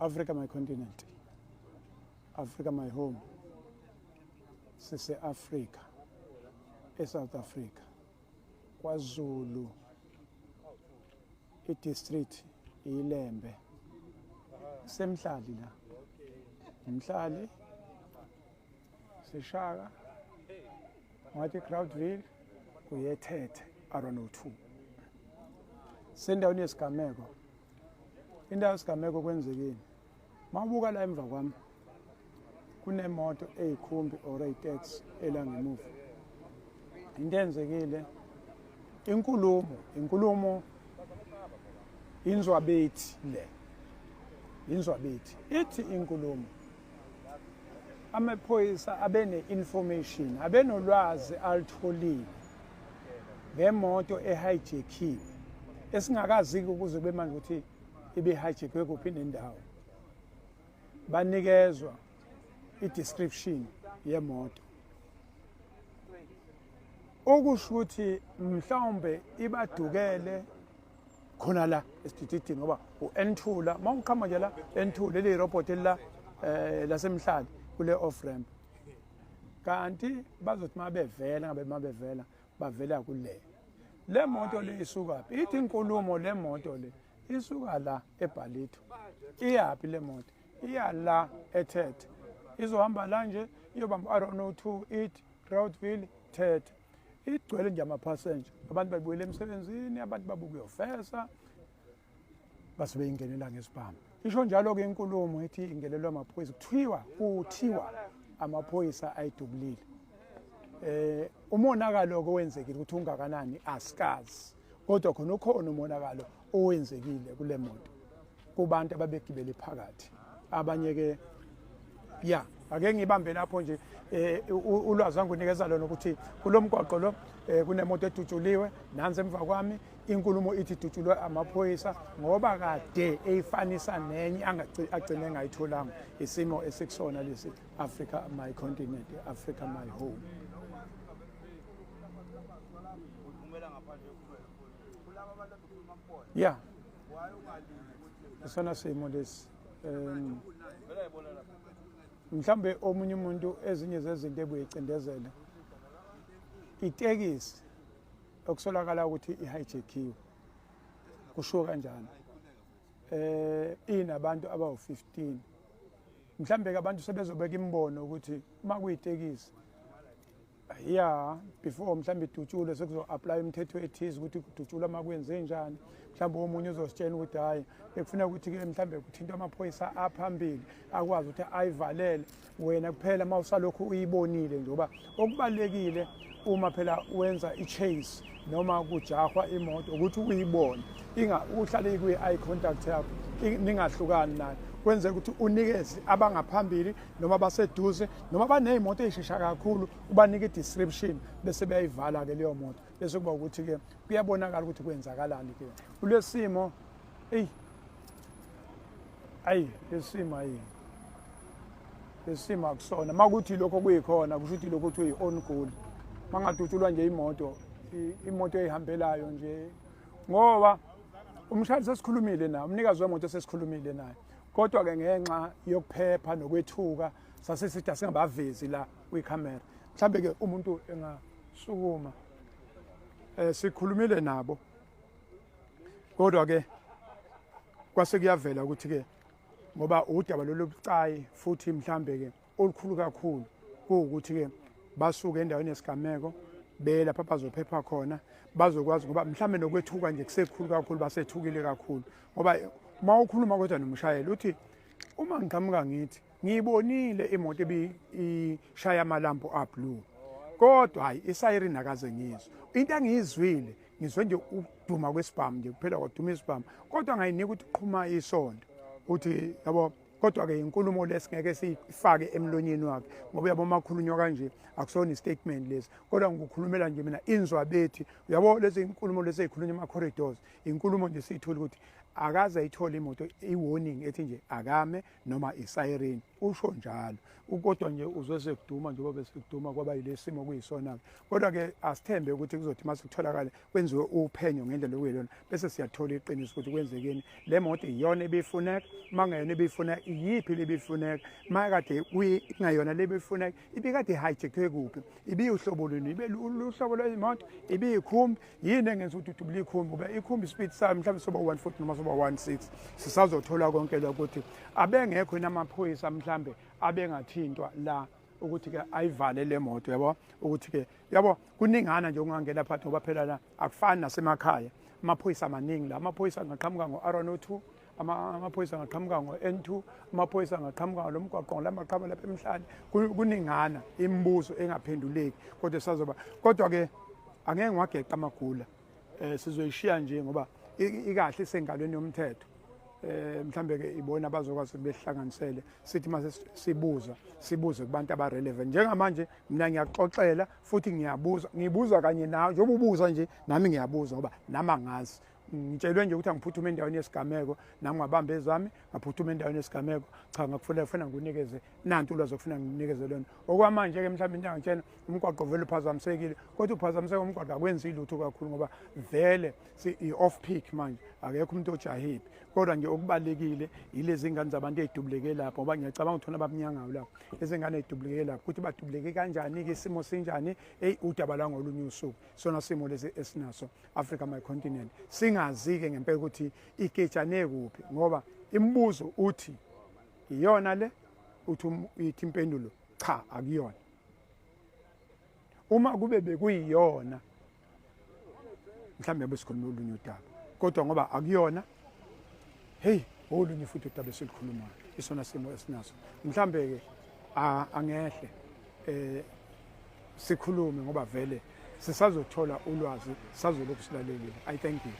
Africa my continent, Africa my home. Sise-Afrika, eSouth Africa, KwaZulu, i-district iLembe. Semhlali la. Umhlali sishaka ngathi Crowdville uyethethe R102. Sendaweni yesigameko. Indawo yesigameko kwenzekeni? Mawubuka la emva kwami kunemoto eyikhumbi or eyitaxi ela ngemuva. Into eyenzekile inkulumo inzwabethi le. Inzwabethi ithi inkulumo amaphoyisa abene-information abenolwazi alitholile ngemoto ehijackiwe esingakazi ukuze kube manje ukuthi ibe-hijackwe kuphi nendawo. Banikezwa i-description yemoto, okusho ukuthi mhlawumbe ibadukele khona la esidididini, ngoba u-N2 la uma uqhama nje la N2 leli robot la lasemhlali kule off ramp, kanti bazothi mabevela ngabe mabevela bavela kule le moto le isukaphi. Ithi inkulumo le moto le isuka la eBallito, iyaphi le moto? Iya la eThethe, izohamba la nje iyobamba R102 ithi Crowdville Thethe. Igcwele nje amaphasenja, abantu babuyele emsebenzini, abantu babuka uyofesa, base beyingenela ngesibhamu. Isho njalo-ke inkulumo ithi ingenelwa amaphoyisa, kuthiwa amaphoyisa ayidubulile. Umonakalo-ke owenzekile ukuthi ungakanani asikazi, kodwa khona ukhona umonakalo owenzekile kule moto kubantu ababegibele phakathi. Abanye-ke ya ake ngibambe lapho nje ulwazi angunikeza lona ukuthi kulo mgwaqo lo kunemoto edutshuliwe nansi emva kwami. Inkulumo ithi idutshulwe amaphoyisa ngoba kade eyifanisa nenye agcine engayitholanga. Isimo esikusona lesi, Africa my continent, Africa my home. Ya, isona simo lesi. Mhlambe omunye umuntu ezinye zezinto ebuye icindezele itekisi okusolakala ukuthi ihijackiwe, kushiwo kanjalo, inabantu abawu-15. Mhlambe ke abantu sebezobeka imibono ukuthi uma kuyitekisi ya before mhlambe idutshulwe sekuzo-apply imithetho ethize ukuthi kudutshulwa uma kwenze njani. Mhlawumbe omunye uzositshela ukuthi hhayi, bekufuneka ukuthi-ke mhlawumbe kuthintwe amaphoyisa aphambili akwazi ukuthi ayivalele wena kuphela uma usalokhu uyibonile nje, ngoba okubalulekile uma phela wenza i-chase noma kujahwa imoto ukuthi uyibone, uhlale kwi-eye contact yakho, ningahlukani nayo, kwenzeka ukuthi unikeze abangaphambili noma abaseduze noma baney'moto ey'shesha kakhulu, ubanike i-description bese beyayivala-ke leyo moto, bese kuba ukuthi-ke kuyabonakala ukuthi kwenzakalani-ke kulesimo. Eyi ayi, lesimo ayi, lesimo akusona. Uma kuthi lokho kuyikhona, kusho ukuthi lokho kuthiwa i-own goal, mangadutshulwa nje imoto, imoto eyihambelayo nje, ngoba umshayeli sesikhulumile naye, umnikazi wemoto sesikhulumile naye, kodwa-ke ngenxa yokuphepha nokwethuka sasesithi asingabavezi la kwikhamera. Mhlambe-ke umuntu engasukuma, sikhulumile nabo, kodwa-ke kwase kuyavela ukuthi-ke ngoba udaba lolu bucayi futhi mhlambe-ke olukhulu kakhulu, kuwukuthi-ke basuke endaweni yesigameko beye lapha bazophepha khona, bazokwazi, ngoba mhlambe nokwethuka nje kusekhulu kakhulu, basethukile kakhulu. Ngoba uma ukhuluma kodwa nomshayeli uthi uma ngiqhamuka ngithi ngiyibonile imoto ebishaya amalampu ablue, kodwa hayi isiren akaze ngizwe. Into engiyizwile, ngizwe nje ukuduma kwesibhamu nje kuphela, kwaduma isibhamu, kodwa ngayinika ukuthi qhuma isonto uthi yabo. Kodwa-ke inkulumo lesingeke siyifake emlonyeni wakhe, ngoba uyabo uma kukhulunywa kanje akusona i-statement lesi, kodwa ngikukhulumela nje mina inzwabethi, uyabo lezi inkulumo lezi ey'khulunywa ema-corridors, inkulumo nje siyithole ukuthi Akaze ayithole imoto i-warning ethi nje akame noma i-siren, usho njalo. Kodwa nje uzwe sekuduma, njengoba besekuduma kwaba yilesi simo kuyisona-ke. Kodwa-ke asithembe ukuthi kuzothi uma sekutholakale kwenziwe uphenyo ngendlela okuyilona, bese siyathola iqiniso ukuthi kwenzekeni. Le moto iyona ebifuneka, uma kungeyona ebifuneka, iyiphi le ebifuneka? Uma kade kungeyona le ebifuneka, ibikade i-hijackwe kuphi? Ibiwuhlobo luni? Ibe luhlobo lwemoto? Ibiyikhumbi? Yini engenza ukuthi udubule ikhumbi? Ngoba ikhumbi ispeed sayo mhlawumbe soba 140 noma soba 160. Sisazothola konke lokho ukuthi abengekho yini amaphoyisa mhlambe abengathintwa la ukuthi ke ayivale le moto, yabo, ukuthi ke yabo kuningana nje ungangena phakathi, ngoba phela la akufani nasemakhaya, amaphoyisa amaningi la. Amaphoyisa angaqhamuka ngo-R102, amaphoyisa angaqhamuka ngo-N2, amaphoyisa angaqhamuka ngalo mgwaqo lamaqhama lapha emhlane. Kuningana imibuzo engaphenduleki, kodwa sazoba, kodwa-ke angeke ngiwageqa amagula, sizoyishiya nje ngoba ikahle isengalweni yomthetho. Mhlambe ke ibona abazokwazi behlanganisele, sithi mase sibuza, sibuze kubantu aba-relevant. Njengamanje mina ngiyaxoxela futhi ngiyabuza, ngibuza kanye nawe njengoba ubuza nje, nami ngiyabuza ngoba nami angazi. Ngitshelwe nje ukuthi angiphuthume endaweni yesigameko, nami ngabamba ezami ngaphuthuma endaweni yesigameko. Cha, ngakufuna kufuna ngikunikeze nanti ulwazi okufuna ngikunikeze lona. Okwamanje-ke mhlawumbe into angitshena, umgwaqo vele uphazamisekile, kodwa uphazamiseka umgwaqo akwenzi lutho kakhulu ngoba vele i-off peak manje, akekho umuntu ojahile. Kodwa nje okubalulekile yilezi ngane zabantu ey'dubuleke lapho, ngoba ngiyacabanga ukuthi abamnyangayo lapho, lezi ngane ey'dubuleke lapho, ukuthi badubuleke kanjani-ke, isimo sinjani, eyi udaba lwangolunye usuku. Sona simo lesi esinaso, Africa my continent, singazi-ke ngempela ukuthi igejane kuphi, ngoba imibuzo uthi iyona le, uthi ithi impendulo cha, akuyona. Uma kube bekuyiyona mhlawumbe besikhuluma olunye udaba, kodwa ngoba akuyona, hey, olunye futhi udaba esilukhulumayo. Isona simo esinaso, mhlambe ke angehle sikhulume ngoba vele sisazothola ulwazi, sazolokhu silalelile. I thank you.